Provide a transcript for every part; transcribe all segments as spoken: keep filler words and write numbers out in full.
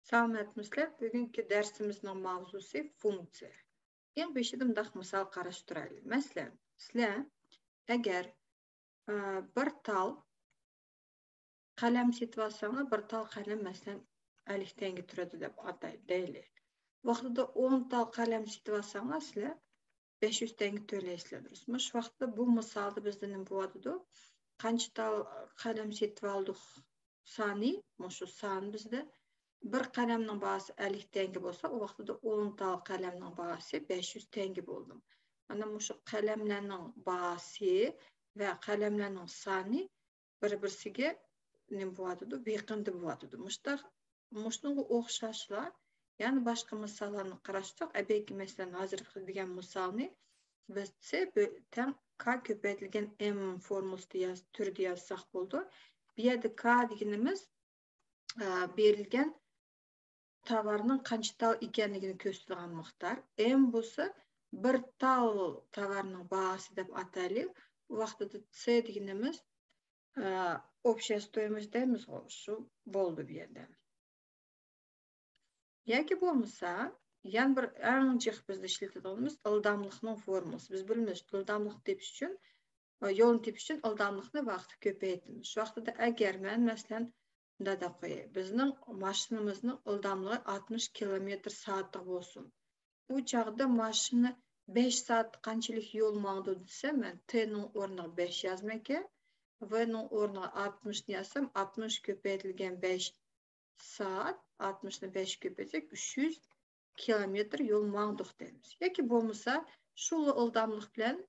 سالامەتمىسىلەر؟ بۈگۈنكى دەرسىمىزنىڭ ماۋزۇسى فۇنكسىيە. ئەڭ بېشىدا مۇنداق مىسال قاراشتۇرايلى. مەسىلەن، سىلەر ئەگەر، ئە، بىر تال قەلەم سېتىۋالساڭلار، بىر تال قەلەم، مەسىلەن، ئەللىك تەڭگە تۇرىدۇ دەپ ئاتاي-، دەيلى. ۋاقتىدا ئون تال قەلەم سېتىۋالساڭلار، سىلەر بەش يۈز تەڭگە تۆلەيسىلەر، دۇرۇسمۇ؟ شۇ ۋاقىتتا بۇ مىسالدا بىزدە نېمە بولۇۋاتىدۇ؟ قانچە تال قەلەم سېتىۋالدۇق سانى، مۇشۇ سان بىزدە بىر قەلەمنىڭ باھاسى ئەللىك تەڭگە بولسا، ئۇ ۋاقتىدا ئون تال قەلەمنىڭ باھاسى بەش يۈز تەڭگە بولدى. مانا مۇشۇ قەلەملەرنىڭ باھاسى ۋە قەلەملەرنىڭ سانى بىر-بىرسىگە نېمە بولۇۋاتىدۇ؟ بېقىندى بولۇۋاتىدۇ. مۇشتاق، مۇشۇنىڭغا ئوخشاشلا، يەنە باشقا مىساللارنى قاراشتۇق. ئەبەكى، مەسىلەن، ھازىرقى دېگەن مىسالنى بىز سى بۆ-، تەڭ ك كۆپەيتىلگەن ئېم فورمۇلىسىدا ياز-، تۈرىدە يازساق بولىدۇ. بۇ يەردە ك دېگىنىمىز، ئە، بېرىلگەن تاۋارنىڭ قانچە تال ئىكەنلىكىنى كۆرسىتىدىغان مىقدار. ئېم بولسا بىر تال تاۋارنىڭ باھاسى دەپ ئاتايلى. ئۇ ۋاقتىدا سى دېگىنىمىز، ئە، ئوبشىيە ستويموست دەيمىزغۇ، شۇ بولدى بۇ يەردە. ياكى بولمىسا، يەنە بىر ئەڭ جىق بىزدە ئىشلىتىدىغىنىمىز ئىلداملىقنىڭ فورمۇلىسى. بىز بىلىمىز، ئىلداملىق تېپىش ئۈچۈن، يولنى تېپىش ئۈچۈن ئىلداملىقنى ۋاقىتقا كۆپەيتىمىز. شۇ ۋاقتىدا ئەگەر مەن، مەسىلەن، مۇنداق دەپ قوياي، بىزنىڭ ماشىنىمىزنىڭ ئىلداملىقى ئاتمىش كىلومېتىر سائەتتە بولسۇن. ئۇ چاغدا ماشىنا بەش سائەتتە قانچىلىك يول ماڭىدۇ دېسە، مەن تنىڭ ئورنىغا بەش يازىمەنكەن، ۋنىڭ ئورنىغا ئاتمىشنى يازسام، ئاتمىش كۆپەيتىلگەن بەش سائەت، ئاتمىشنى بەشكە كۆپەيتسەك، ئۈچ يۈز كىلومېتىر يول ماڭدۇق دەيمىز. ياكى بولمىسا، شۇلا ئىلداملىق بىلەن،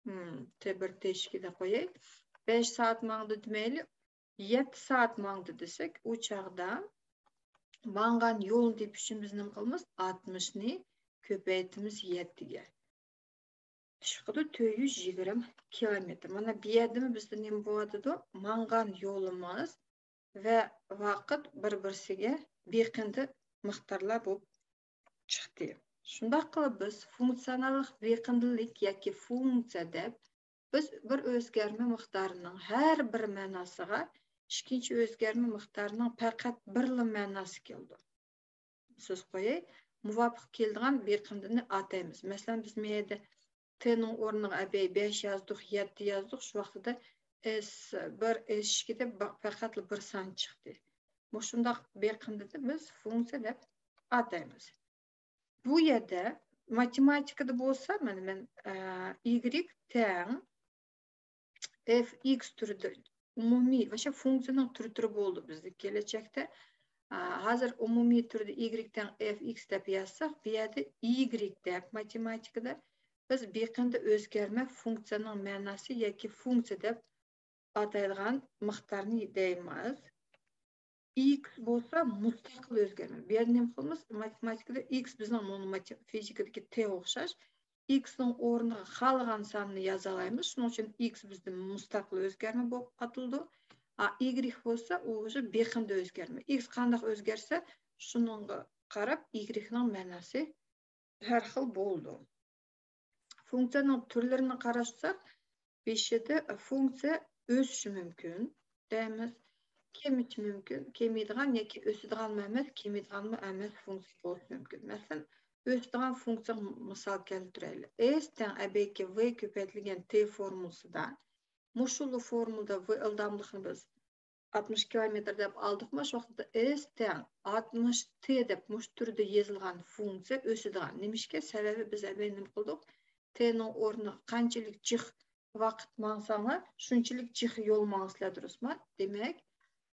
ھىم، تى بىر، تى ئىككى دەپ قوياي. بەش سائەت ماڭدى دېمەيلى، يەتتە سائەت ماڭدى دېسەك، ئۇ چاغدا ماڭغان يولنى تېپىش ئۈچۈن بىز نېمە قىلىمىز؟ ئاتمىشنى كۆپەيتىمىز يەتتىگە. چىقىدۇ تۆت يۈز يىگىرمە كىلومېتىر. مانا بۇ يەردىمۇ بىزدە نېمە بولۇۋاتىدۇ؟ ماڭغان يولىمىز ۋە ۋاقىت بىر-بىرسىگە بېقىندى مىقدارلار بولۇپ چىقتى. شۇنداق قىلىپ بىز فۇنكسىيوناللىق بېقىندىلىك ياكى فۇنكسىيە دەپ، بىز بىر ئۆزگەرمە مىقدارىنىڭ ھەر بىر مەناسىغا ئىككىنچى ئۆزگەرمە مىقدارىنىڭ پەقەت بىرلا مەناسى كېلىدۇ. سۆز قوياي، مۇۋاپىق كېلىدىغان بېقىندىنى ئاتايمىز. مەسىلەن، بىز مەيەردە تنىڭ ئورنىغا ئەبەي بەش يازدۇق، يەتتە يازدۇق، شۇ ۋاقتىدا ئېس بىر، ئېس ئىككى دەپ با-، پەقەتلا بىر سان چىقتى. مۇشۇنداق بېقىندىنى بىز فۇنكسىيە دەپ ئاتايمىز. بۇ يەردە ماتېماتىكىدا بولسا، مانا مەن، ئە، ئىگرېك تەڭ ئېف ئىكس تۈرىدە ئومۇمىي، ۋاچە فۇنكسىيەنىڭ تۈرى، تۈرى بولدى بىزدە كېلەچەكتە. ئا، ھازىر ئومۇمىي تۈردە ئىگرېك تەڭ ئېف ئىكس دەپ يازساق، بۇ يەردە ئىگرېك دەپ ماتېماتىكىدا بىز بېقىندى ئۆزگەرمە فۇنكسىيەنىڭ مەناسى ياكى فۇنكسىيە دەپ ئاتايدىغان مىقدارنى دەيمىز. ئىكس بولسا مۇستەقىل ئۆزگەرمە. بۇ يەردە نېمە قىلىمىز؟ ماتېماتىكىدا ئىكس بىزنىڭ مۇنۇ ماتې-، فىزىكىدىكى تىغا ئوخشاش. ئىكسنىڭ ئورنىغا خالىغان ساننى يازالايمىز. شۇنىڭ ئۈچۈن ئىكس بىزدە مۇستەقىل ئۆزگەرمە بولۇپ ئاتىلىدۇ. ئا، ئىگرېك بولسا ئۇ ئۇژې بېقىندى ئۆزگەرمە. ئىكس قانداق ئۆزگەرسە، شۇنىڭغا قاراپ ئىگرېكنىڭ مەناسى ھەر خىل بولىدۇ. فۇنكسىيەنىڭ تۈرلىرىنى قاراشساق، بېشىدا فۇنكسىيە ئۆسۈشى مۇمكىن دەيمىز، كېمىشى مۇمكىن، كېمىيدىغان ياكى ئۆسىدىغانمۇ ئەمەس، كېمىيدىغانمۇ ئەمەس فۇنكسىيە بولۇشى مۇمكىن. مەسىلەن، ئۆسىدىغان فۇنكسىيە مىسال كەلتۈرەيلى. ئېس تەڭ ئەبەكى ۋ كۆپەيتىلگەن تى فورمۇلىسىدا، مۇشۇلا فورمۇلىدا ۋ ئىلداملىقنى بىز ئاتمىش كىلومېتىر دەپ ئالدۇقمۇ؟ شۇ ۋاقىتتا ئېس تەڭ ئاتمىش تى دەپ مۇشۇ تۈردە يېزىلغان فۇنكسىيە ئۆسىدىغان. نېمىشقا؟ سەۋەبى بىز ئەمەلىي نېمە قىلدۇق؟ تنىڭ ئورنىغا قانچىلىك جىق ۋاقىت ماڭساڭلار، شۇنچىلىك جىق يول ماڭىسىلەر، دۇرۇسمۇ؟ دېمەك،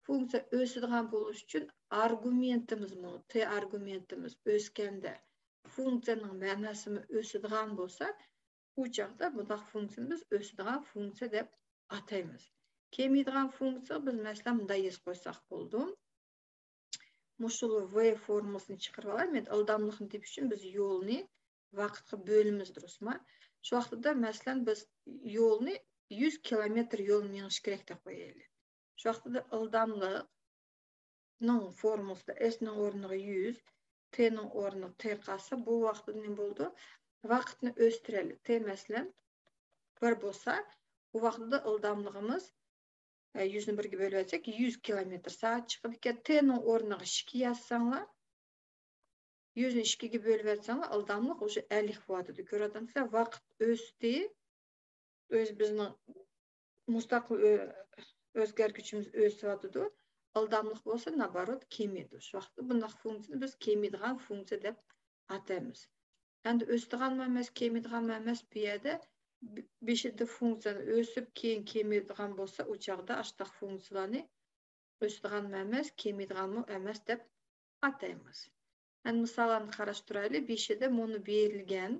فۇنكسىيە ئۆسىدىغان بولۇش ئۈچۈن ئارگۇمېنتىمىزمۇ، تى ئارگۇمېنتىمىز ئۆسكەندە، فۇنكسىيەنىڭ مەناسىمۇ ئۆسىدىغان بولسا، ئۇ چاغدا بۇنداق فۇنكسىيىنى بىز ئۆسىدىغان فۇنكسىيە دەپ ئاتايمىز. كېمىيىدىغان فۇنكسىيە بىز، مەسىلەن، مۇنداق يېزىپ قويساق بولىدۇ. مۇشۇ ۋ فورمۇلىسىنى چىقىرىپ ئالاي. مەن ئىلداملىقنى تېپىش ئۈچۈن بىز يولنى ۋاقىتقا بۆلىمىز، دۇرۇسمۇ؟ شۇ ۋاقتىدا، مەسىلەن، بىز يولنى يۈز كىلومېتىر يول مېڭىش كېرەك دەپ قويايلى. شۇ ۋاقتىدا ئىلداملىقنىڭ فورمۇلىسىدا ئېسنىڭ ئورنىغا يۈز، تېنىڭ ئورنىغا تې قالسا، بۇ ۋاقىتتا نېمە بولىدۇ؟ ۋاقىتنى ئۆستۈرەيلى. تې، مەسىلەن، بىر بولسا، بۇ ۋاقىتتا ئىلداملىقىمىز، ئە، يۈزنى بىرگە بۆلۈۋەتسەك، يۈز كىلومېتىر سائەت چىقىدىكەن. تېنىڭ ئورنىغا ئىككى يازساڭلار، يۈزنى ئىككىگە بۆلۈۋەتسەڭلار، ئىلداملىق ئۇژې ئەللىك بولۇۋاتىدۇ. كۆرۈۋاتامسىلەر؟ ۋاقىت ئۆستى، ئۆز بىزنىڭ مۇستەقىل ئۆ-، ئۆزگەرگۈچىمىز ئۆسۈۋاتىدۇ. ئىلداملىق بولسا، نابارود، كېمىيىدۇ. شۇ ۋاقىتتا بۇنداق فۇنكسىيىنى بىز كېمىيىدىغان فۇنكسىيە دەپ ئاتايمىز. ئەمدى ئۆسىدىغانمۇ ئەمەس، كېمىيىدىغانمۇ ئەمەس، بۇ يەردە ب-، بېشىدا فۇنكسىيە ئۆسۈپ، كېيىن كېمىيىدىغان بولسا، ئۇ چاغدا ئاشتاق فۇنكسىيىلارنى ئۆسىدىغانمۇ ئەمەس، كېمىيىدىغانمۇ ئەمەس دەپ ئاتايمىز. ئەمدى مىساللارنى قاراشتۇرايلى. بېشىدا مۇنۇ بېرىلگەن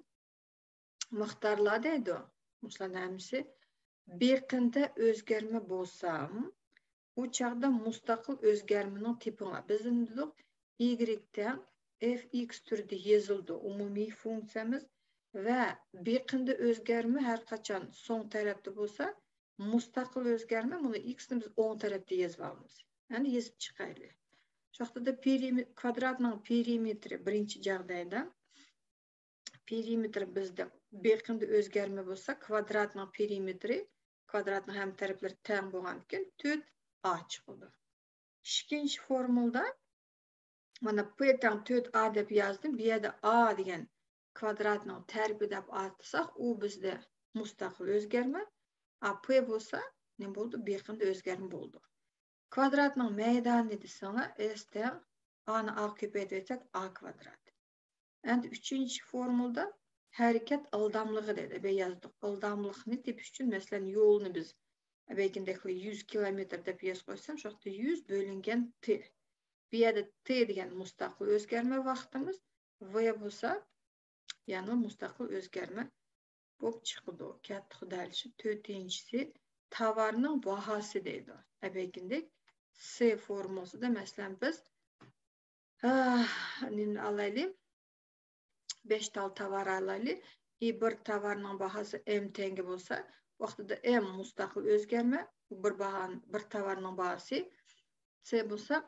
مىقدارلار دەيدۇ. مۇشۇلارنىڭ ھەممىسى بېقىندا ئۆزگەرمە بولسا، ئۇ چاغدا مۇستەقىل ئۆزگەرمىنىڭ تېپىڭلار. بىز نېمە دېدۇق؟ ئىگرېك تەڭ ئېف ئېكس تۈرىدە يېزىلىدۇ ئومۇمىي فۇنكسىيەمىز ۋە بېقىندا ئۆزگەرمە ھەر قاچان سوڭ تەرەپتە بولسا، مۇستەقىل ئۆزگەرمە، مۇنۇ ئېكسنى بىز ئوڭ تەرەپتە يېزىۋالىمىز. ئەمدى يېزىپ چىقايلى. شۇ ۋاقتىدا پېرىمې-، كۋادراتنىڭ پېرىمېتىرى بىرىنچى جاغدايدا، پېرىمېتىر بىزدە بېقىندا ئۆزگەرمە بولسا، كۋادراتنىڭ پېرىمېتىرى، كۋادراتنىڭ ھەممە تەرەپلىرى تەڭ بولغاندىكىن، تۆت ئا چىقىدۇ. ئىككىنچى فورمۇلىدا مانا پ تەڭ تۆت ئا دەپ يازدىم. بۇ يەردە ئا دېگەن كۋادراتنىڭ تەرىپى دەپ ئاتىساق، ئۇ بىزدە مۇستەقىل ئۆزگەرمە. ئا پ بولسا نېمە بولدى؟ بېقىندا ئۆزگەرمە بولدى. كۋادراتنىڭ مەيدانى دېسەڭلار، ئېس تەڭ ئانى ئاغا كۆپەيتىۋەتسەك، ئا كۋادرات. ئەمدى ئۈچىنچى فورمۇلىدا ھەرىكەت ئىلداملىقى دەيدۇ. بۇ يەردە يازدۇق. ئىلداملىقنى تېپىش ئۈچۈن، مەسىلەن، يولنى بىز بەلكىم يۈز كىلومېتىر دەپ يېزىپ قويسام، شۇ ۋاقىتتا يۈز بۆلۈنگەن تې. بۇ يەردە تې دېگەن مۇستەقىل ئۆزگەرمە ۋاقتىمىز، ۋې بولسا يەنە مۇستەقىل ئۆزگەرمە بولۇپ چىقىدۇ. كەتتى خۇدايلىشىپ. تۆتىنچىسى تاۋارنىڭ باھاسى دەيدۇ. ئەبەكىندەك سې فورمۇلىسىدا، مەسىلەن، بىز، ئاھ، نېمىنى ئالايلى؟ بەش تال تاۋار ئالايلى. ئى، بىر تاۋارنىڭ باھاسى ئېم تەڭگە بولسا، ۋاقتىدا ئېم مۇستەقىل ئۆزگەرمە، بىر باھا، بىر تاۋارنىڭ باھاسى، سې بولسا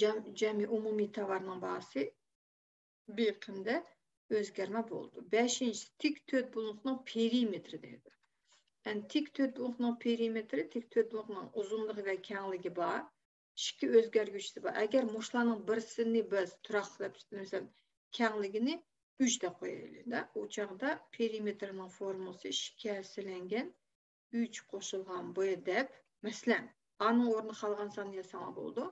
جەم-، جەمئىي ئومۇمىي تاۋارنىڭ باھاسى بېقىندا ئۆزگەرمە بولىدۇ. بەشىنچىسى، تىك تۆت بۇلۇڭلۇقنىڭ پېرىمېتىرى دەيدۇ. يەنى تىك تۆت بۇلۇڭلۇقنىڭ پېرىمېتىرى، تىك تۆت بۇلۇڭلۇقنىڭ ئۇزۇنلۇقى ۋە كەڭلىكى بار، ئىككى ئۆزگەرگۈچىسى بار. ئەگەر مۇشۇلارنىڭ بىرسىنى بىز تۇراقلىق دەپ، مەسىلەن، كەڭلىكىنى ئۈچ دەپ قويايلى-دە. ئۇ چاغدا پېرىمېتىرنىڭ فورمۇلىسى ئىككى ھەسسىلەنگەن ئۈچ قوشۇلغان ب دەپ، مەسىلەن، ئانىڭ ئورنىغا قالغان ساننى يازساڭلار بولىدۇ.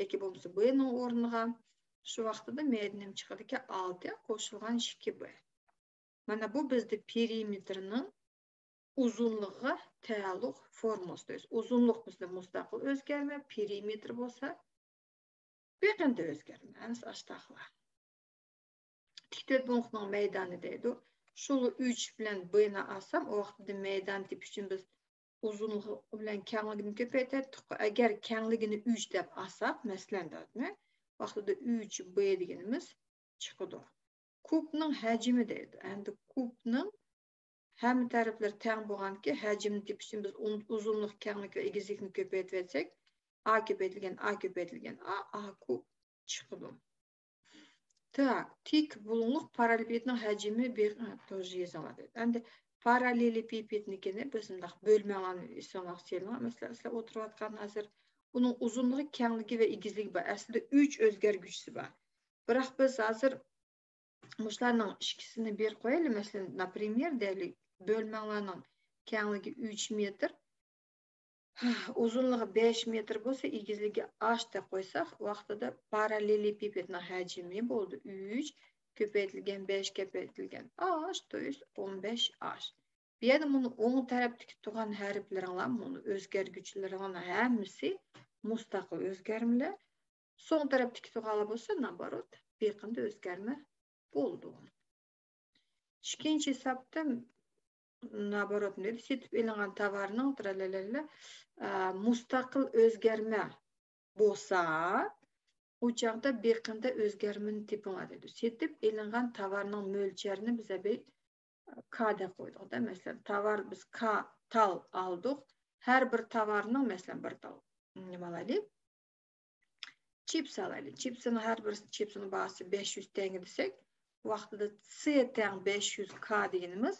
ياكى بولمىسا ب نىڭ ئورنىغا. شۇ ۋاقتىدا مەيدىن نېمە چىقىدىكەن؟ ئالتە قوشۇلغان ئىككى ب. مانا بۇ بىزدە پېرىمېتىرنىڭ ئۇزۇنلۇقىغا تەئەللۇق فورمۇلىسى. ئۇزۇنلۇق بىزدە مۇستەقىل ئۆزگەرمە، پېرىمېتىر بولسا بېقىندا ئۆزگەرمە. ئەنىسى ئاشتاقلا. تىك تۆت بۇلۇڭلۇقنىڭ مەيدانى دەيدۇ. شۇلا ئۈچ بىلەن ب نى ئالسام، ئۇ ۋاقىتتا مەيدان تېپىش ئۈچۈن بىز ئۇزۇنلۇقى بىلەن كەڭلىكىنى كۆپەيتەتتۇققۇ. ئەگەر كەڭلىكىنى ئۈچ دەپ ئالساق، مەسىلەن، دەۋاتىمەن، ۋاقتىدا ئۈچ ب دېگىنىمىز چىقىدۇ. كۇبنىڭ ھەجمى دەيدۇ. ئەمدى كۇبنىڭ ھەممە تەرەپلىرى تەڭ بولغاندىكىن، ھەجمىنى تېپىش ئۈچۈن بىز ئۇن-، ئۇزۇنلۇق، كەڭلىك ۋە ئېگىزلىكنى كۆپەيتىۋەتسەك، ئا كۆپەيتىلگەن ئا كۆپەيتىلگەن ئا، ئا كۇب چىقىدۇ. تاك، تىك بۇلۇڭلۇق پاراللېلېپىپېدنىڭ ھەجمى بىر، ھە، توجى يېزىڭلار دەيدۇ. ئەمدى پاراللېلېپىپېدنىڭكىنى بىز مۇنداق بۆلمەڭلارنى ئېسىڭلارغا سېلىڭلار. مەسىلەن، سىلەر ئولتۇرۇۋاتقان ھازىر ئۇنىڭ ئۇزۇنلۇقى، كەڭلىكى ۋە ئېگىزلىكى بار. ئەسلىدە ئۈچ ئۆزگەرگۈچىسى بار. بىراق بىز ھازىر مۇشۇلارنىڭ ئىككىسىنى بېرىپ قويايلى. مەسىلەن، ناپرىمېر، دەيلى، بۆلمەڭلارنىڭ كەڭلىكى ئۈچ مېتىر، ئۇزۇنلۇقى بەش مېتىر بولسا، ئېگىزلىكى ئاش دەپ قويساق، ۋاقتىدا پاراللېلېپىپېدنىڭ ھەجمى بولدى ئۈچ كۆپەيتىلگەن بەش كۆپەيتىلگەن ئاش، то есть ئون بەش ئاش. بۇ يەردە مۇنۇ ئوڭ تەرەپتىكى تۇرغان ھەرپلىرىڭلار، مۇنۇ ئۆزگەرگۈچىلىرىڭلار ھەممىسى مۇستەقىل ئۆزگەرمىلەر. سول تەرەپتىكى تۇرغانلار بولسا، نابارود، بېقىندا ئۆزگەرمە بولىدۇ. ئىككىنچى ھېسابتا، نابارود، نېمە دېدى؟ سېتىپ ئېلىنغان تاۋارنىڭ، تىرەلەلەلە، ئە، مۇستەقىل ئۆزگەرمە بولسا، ئۇ چاغدا بېقىندا ئۆزگەرمىنى تېپىڭلار دەيدۇ. سېتىپ ئېلىنغان تاۋارنىڭ مۆلچەرىنى بىز بىر ك دەپ قويدۇق-دە. مەسىلەن، تاۋار، بىز ك تال ئالدۇق. ھەر بىر تاۋارنىڭ، مەسىلەن، بىر تال، نېمە ئالايلى؟ چىپس ئالايلى. چىپسنىڭ ھەر بىر چىپسنىڭ باھاسى بەش يۈز تەڭگە دېسەك، ۋاقتىدا سې تەڭ بەش يۈز ك دېگىنىمىز،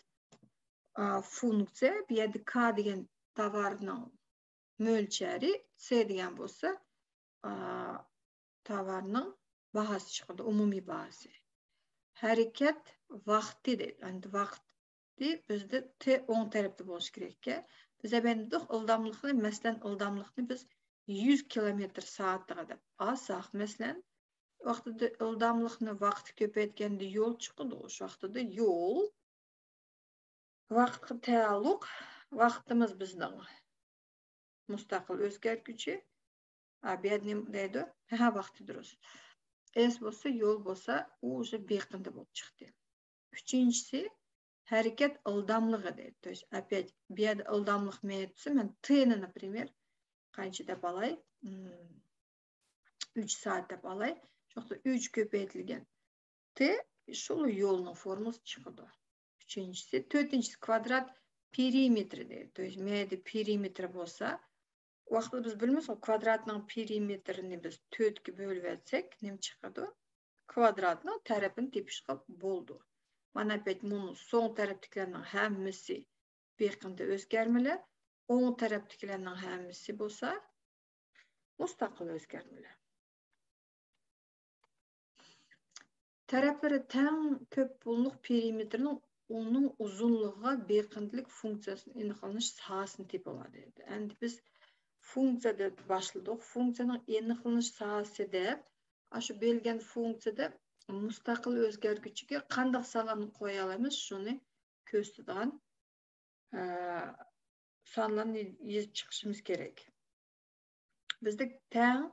ئا، فۇنكسىيە. بۇ يەردە ك دېگەن تاۋارنىڭ مۆلچەرى، سې دېگەن بولسا، ئا، تاۋارنىڭ باھاسى چىقىدۇ، ئومۇمىي باھاسى. ھەرىكەت ۋاقتى دەيدۇ. ئەمدى ۋاقتى بىزدە تى ئوڭ تەرەپتە بولۇشى كېرەككەن. بىز ئەمەندۇق ئىلداملىقنى، مەسىلەن، ئىلداملىقنى بىز يۈز كىلومېتىر سائەتتىغا دەپ ئالساق، مەسىلەن، ۋاقتىدا ئىلداملىقنى ۋاقتى كۆپەيتكەندە يول چىقىدۇ. شۇ ۋاقتىدا يول ۋاقىتقا تەئەللۇق، ۋاقتىمىز بىزنىڭ مۇستەقىل ئۆزگەرگۈچى. ئا، بۇ يەردە نېمە دەيدۇ؟ ھە، ۋاقتى دۇرۇس. ئېس بولسا، يول بولسا، ئۇ ئۇژې بېقىندى بولۇپ چىقتى. ئۈچىنچىسى، ھەرىكەت ئىلداملىقى دەيدۇ. То есть، опять، بۇ يەردە ئىلداملىق مەيەت دېسە، مەن تىنى، например، قانچە دەپ ئالاي؟ مم، ئۈچ سائەت دەپ ئالاي. شۇ ۋاقىتتا ئۈچ كۆپەيتىلگەن تى شۇلا يولنىڭ فورمۇلىسى چىقىدۇ. ئۈچىنچىسى، تۆتىنچىسى كۋادرات پېرىمېتىرى دەيدۇ. То есть، مەيدە پېرىمېتىرى بولسا، ۋاقتىدا بىز بىلىمىزغۇ، كۋادراتنىڭ پېرىمېتىرىنى بىز تۆتكە بۆلۈۋەتسەك، نېمە چىقىدۇ؟ كۋادراتنىڭ تەرىپىنى تېپىشقا بولىدۇ. مانا، ئەپەت، مۇنۇ سول تەرەپتىكىلەرنىڭ ھەممىسى بېقىندى ئۆزگەرمىلەر، ئوڭ تەرەپتىكىلەرنىڭ ھەممىسى بولسا مۇستەقىل ئۆزگەرمىلەر. تەرەپلىرى تەڭ كۆپ بولۇنۇق پېرىمېتىرنىڭ ئۇنىڭ ئۇزۇنلۇقىغا بېقىندىلىك فۇنكسىيەسىنىڭ ئېنىقلىنىش ساھەسىنى تېپىۋالدى. ئەمدى بىز فۇنكسىيە دەپ باشلىدۇق. فۇنكسىيەنىڭ ئېنىقلىنىش ساھەسى دەپ، ئاشۇ بېرىلگەن فۇنكسىيەدە مۇستەقىل ئۆزگەرگۈچىگە قانداق سانلارنى قويالايمىز، شۇنى كۆرسىتىدىغان، ئە، سانلارنى يېزىپ چىقىشىمىز كېرەك. بىزدە تەڭ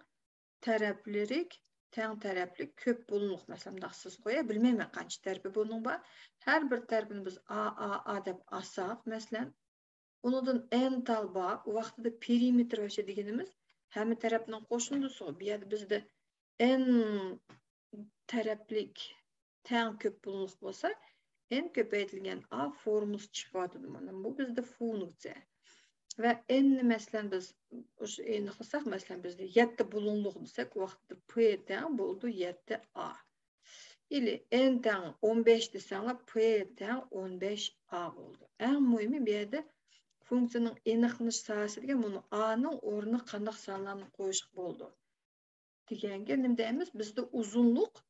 تەرەپلىرىك، تەڭ تەرەپلىك كۆپ بولۇنۇق، مەسىلەن، مۇنداق سىز قويا، بىلمەيمەن قانچە تەرىپى بۇنىڭ بار. ھەر بىر تەرىپىنى بىز ئا، ئا، ئا دەپ ئالساق، مەسىلەن، ئۇنىڭدىن ئېن تال بار، ئۇ ۋاقتىدا پېرىمېتىر ۋەچە دېگىنىمىز ھەممە تەرەپنىڭ قوشۇندىسىغۇ. بۇ يەردە بىزدە ئېن تەرەپلىك تەڭ كۆپ بولۇنۇق بولسا، ئېن كۆپەيتىلگەن ئا فورمۇلىسى چىقىۋاتىدۇ. مانا بۇ بىزدە فۇنكسىيە. ۋە ئېننى، مەسىلەن، بىز ئېنىقلىساق، مەسىلەن، بىزدە يەتتە بولۇنۇق دېسەك، ۋاقتىدا پ تەڭ بولىدۇ يەتتە ئا. ئىلى ئېن تەڭ ئون بەش دېسەڭلار، پ تەڭ ئون بەش ئا بولىدۇ. ئەڭ مۇھىمى، بۇ يەردە فۇنكسىيەنىڭ ئېنىقلىنىش ساھەسى دېگەن مۇنۇ ئانىڭ ئورنىغا قانداق سانلارنى قويۇشقا بولىدۇ دېگەنگە نېمە دەيمىز؟ بىزدە ئۇزۇنلۇق،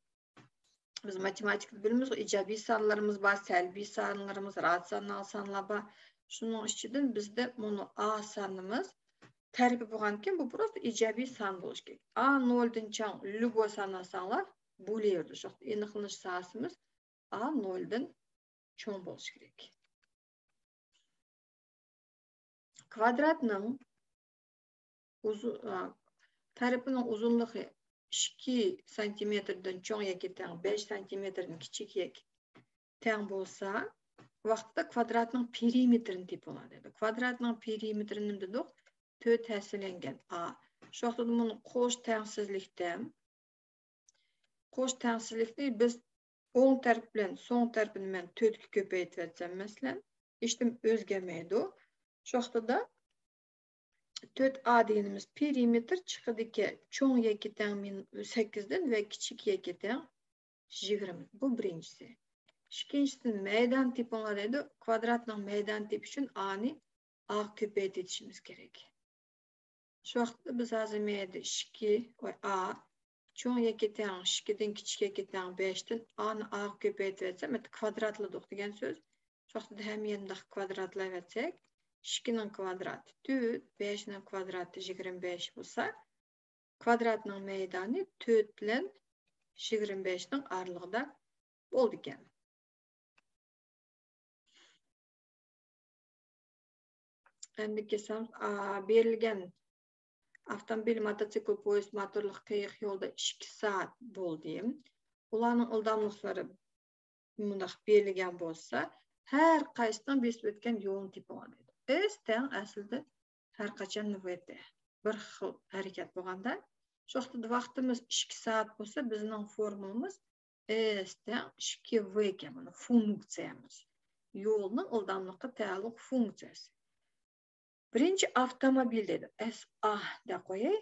بىز ماتېماتىكىدا بىلىمىز، ئىجابىي سانلىرىمىز بار، سەلبىي سانلىرىمىز، راتسىيونال سانلار بار. شۇنىڭ ئىچىدىن بىزدە مۇنۇ ئا سانىمىز تەرىپى بولغاندىكىن، بۇ پروستا ئىجابىي سان بولۇشى كېرەك. ئا نولدىن چوڭ ليۇبوي سان ئالساڭلار، بولۇۋېرىدۇ. شۇ ئېنىقلىنىش ساھەسىمىز ئا نولدىن چوڭ بولۇشى كېرەك. كۋادراتنىڭ ئۇزۇ-، ئا، تەرىپىنىڭ ئۇزۇنلۇقى ئىككى سانتىمېتىردىن چوڭ ياكى تەڭ، بەش سانتىمېتىردىن كىچىك ياكى تەڭ بولسا، ۋاقتىدا كۋادراتنىڭ پېرىمېتىرىنى تېپىڭلار دەيدۇ. كۋادراتنىڭ پېرىمېتىرىنى نېمە دېدۇق؟ تۆت ھەسسىلەنگەن ئا. شۇ ۋاقتىدا مۇنى قوش تەڭسىزلىكتە، قوش تەڭسىزلىكنى بىز ئوڭ تەرەپ بىلەن سول تەرىپىنى مەن تۆتكە كۆپەيتىۋەتسەم، مەسىلەن، ھېچنېمە ئۆزگەرمەيدۇ. شۇ ۋاقتىدا تۆت ئا دېگىنىمىز پېرىمېتىر چىقىدىكەن، چوڭ ياكى تەڭ مىن-، سەككىزدىن ۋە كىچىك ياكى تەڭ يىگىرمە. بۇ بىرىنچىسى. ئىككىنچىسىدىن مەيدان تېپىڭلار دەيدۇ. كۋادراتنىڭ مەيدانى تېپىش ئۈچۈن ئانى ئاغا كۆپەيتىۋېتىشىمىز كېرەك. شۇ ۋاقىتتا بىز ھازىر مەيدە ئىككى، ۋاي، ئا، چوڭ ياكى تەڭ ئىككىدىن كىچىك ياكى تەڭ بەشتىن ئانى ئاغا كۆپەيتىۋەتسەم، مەيدە كۋادراتلىدۇق دېگەن سۆز. شۇ ۋاقىتتا ھەممە يەرنى مۇنداق كۋادراتلاۋەتسەك، ئىككىنىڭ كۋادراتى تۆت، بەشنىڭ كۋادراتى يىگىرمە بەش بولسا، كۋادراتنىڭ مەيدانى تۆت بىلەن يىگىرمە بەشنىڭ ئارىلىقىدا بولىدىكەن. ئەمدى كەلسەم، ئا، بېرىلگەن ئاپتوموبىل، موتوسىكل، پويىز، موتورلۇق قېيىق يولدا ئىككى سائەت بولدى. ئۇلارنىڭ ئىلداملىقلىرى مۇنداق بېرىلگەن بولسا، ھەر قايسىنىڭ بېسىپ ئۆتكەن يولىنى تېپىڭلار دەيدۇ. ئېس تەڭ ئەسلىدە ھەر قاچان ۋ تى. بىر خىل ھەرىكەت بولغاندا، شۇ ۋاقىتتا ۋاقتىمىز ئىككى سائەت بولسا، بىزنىڭ فورمۇلىمىز ئېس تەڭ ئىككى ۋ ئىكەن، مانا فۇنكسىيەمىز. يولنىڭ ئىلداملىققا تەئەللۇق فۇنكسىيەسى. بىرىنچى ئاپتوموبىل دەيدۇ، ئەس ئا دەپ قوياي.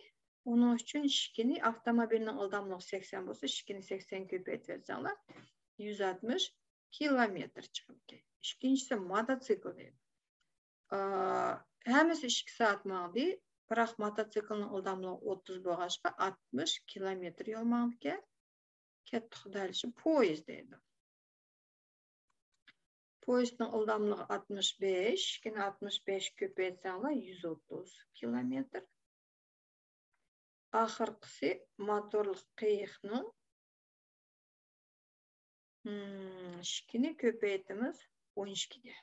ئۇنىڭ ئۈچۈن ئىككىنى، ئاپتوموبىلنىڭ ئىلداملىقى سەكسەن بولسا، ئىككىنى سەكسەن كۆپەيتىۋەتسەڭلار، يۈز ئاتمىش كىلومېتىر چىقىدىكەن. ئىككىنچىسى موتوسىكل دەيدۇ. ئا، ھەممىسى ئىككى سائەت ماڭدى، بىراق موتوسىكلنىڭ ئىلداملىقى ئوتتۇز بولغاچقا، ئاتمىش كىلومېتىر يول ماڭدىكەن. كەتتى خۇدايلىشىپ پويىز دەيدۇ. پويىزنىڭ ئىلداملىقى ئاتمىش بەش، كېيىن ئاتمىش بەش كۆپەيتسەڭلار يۈز ئوتتۇز كىلومېتىر. ئاخىرقىسى موتورلۇق قېيىقنىڭ، مم، ئىككىنى كۆپەيتىمىز ئون ئىككىگە.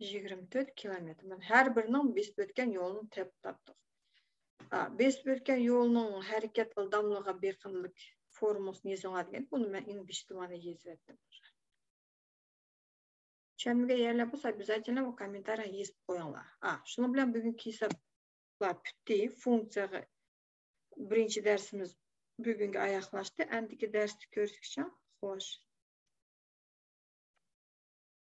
يىگىرمە تۆت كىلومېتىر. مانا ھەر بىرىنىڭ بېسىپ ئۆتكەن يولىنى تېپىپ تاپتۇق. ئا، بېسىپ ئۆتكەن يولنىڭ ھەرىكەت ئىلداملىقىغا بېقىندىلىك فورمۇلىسىنى يېزىڭلار دېگەن، بۇنى مەن ئىنگلىزچە تىلغا يېزىۋەتتىم. چۈشەنمىگەن يەرلەر بولسا، обязательно بۇ كوممېنتارىيغا يېزىپ قويۇڭلار. ئا، شۇنىڭ بىلەن بۈگۈنكى ھېسابلار پۈتتى. فۇنكسىيەگە بىرىنچى دەرسىمىز بۈگۈنگە ئاياغلاشتى. ئەندىكى دەرستە كۆرۈشكىچە، خوش.